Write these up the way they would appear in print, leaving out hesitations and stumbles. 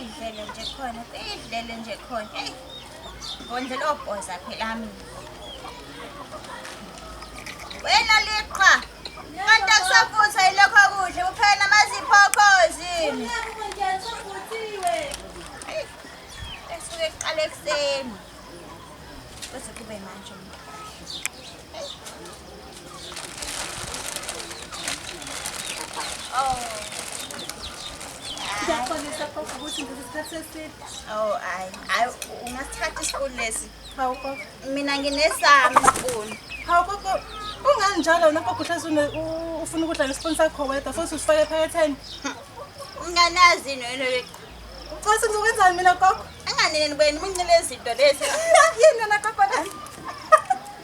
Kuyidlele nje khona, kuyidlele nje khona. Eyi, ngondlela obhoza phela mina. Wena liqhwa. Kanti akusafutha yilokho kudla kuphela namazipho okhozini. Esuke kuqala ekuseni. Kuze kube manje. Oh. Ngiyaxolisa gogo ukuthi ngize isikhathi eside. Oh, hayi. Hayi ungasithatha isipuni lesi. Hawu gogo. Mina nginesami isipuni. Hawu gogo, ungani njalo wena gogo uhlezi ufuna ukudla ngesipuni sakho wedwa futhi usifake ephaketheni. Unganazi nolo. Ucela ngizokwenzani mina gogo? Anganini kwenu muncile izinto lezi. Yini lona gogo la?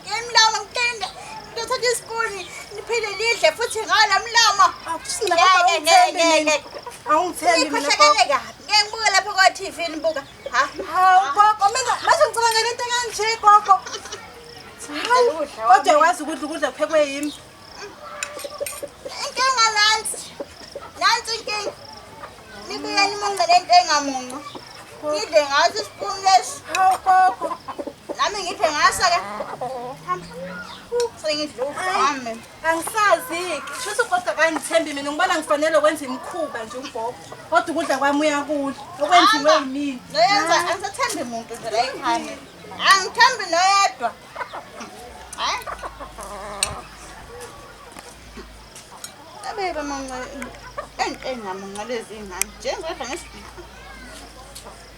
Ngemlomo ngitende. Ngithatha isipuni niphinde lidle futhi ngala mlomo. Awuthi mina gogo awungithembi mina. Awungithembi mina gogo. Nikhohlakele kabi. Ngeke ngibuke lapha kwa TV nibuka. Ha. Hawu gogo, mina manje ngicabangela into ekanje gogo. Hawu, kodwa uyakwazi ukudla ukudla kuphekwe yimi. Inkinga nansi. Nansi inkinga. Nibuye nimunce lento engamuncu. Ngidle ngaso isipuni lesi. Hawu gogo. Nami ngidle ngaso ke. Sengidle ugqame. Angisazi. Shuthi ugogo akangithembi mina ngibona ngifanele ukwenza imikhuba nje ugogo. Kodwa ukudla kwami uyakudla. Okwenziwe yimina. Noyenza angisathembi muntu nje la ekhaya. Angithembi noyedwa. Hayi. Abe bamunca into engamunca lezi ngane. Njengoba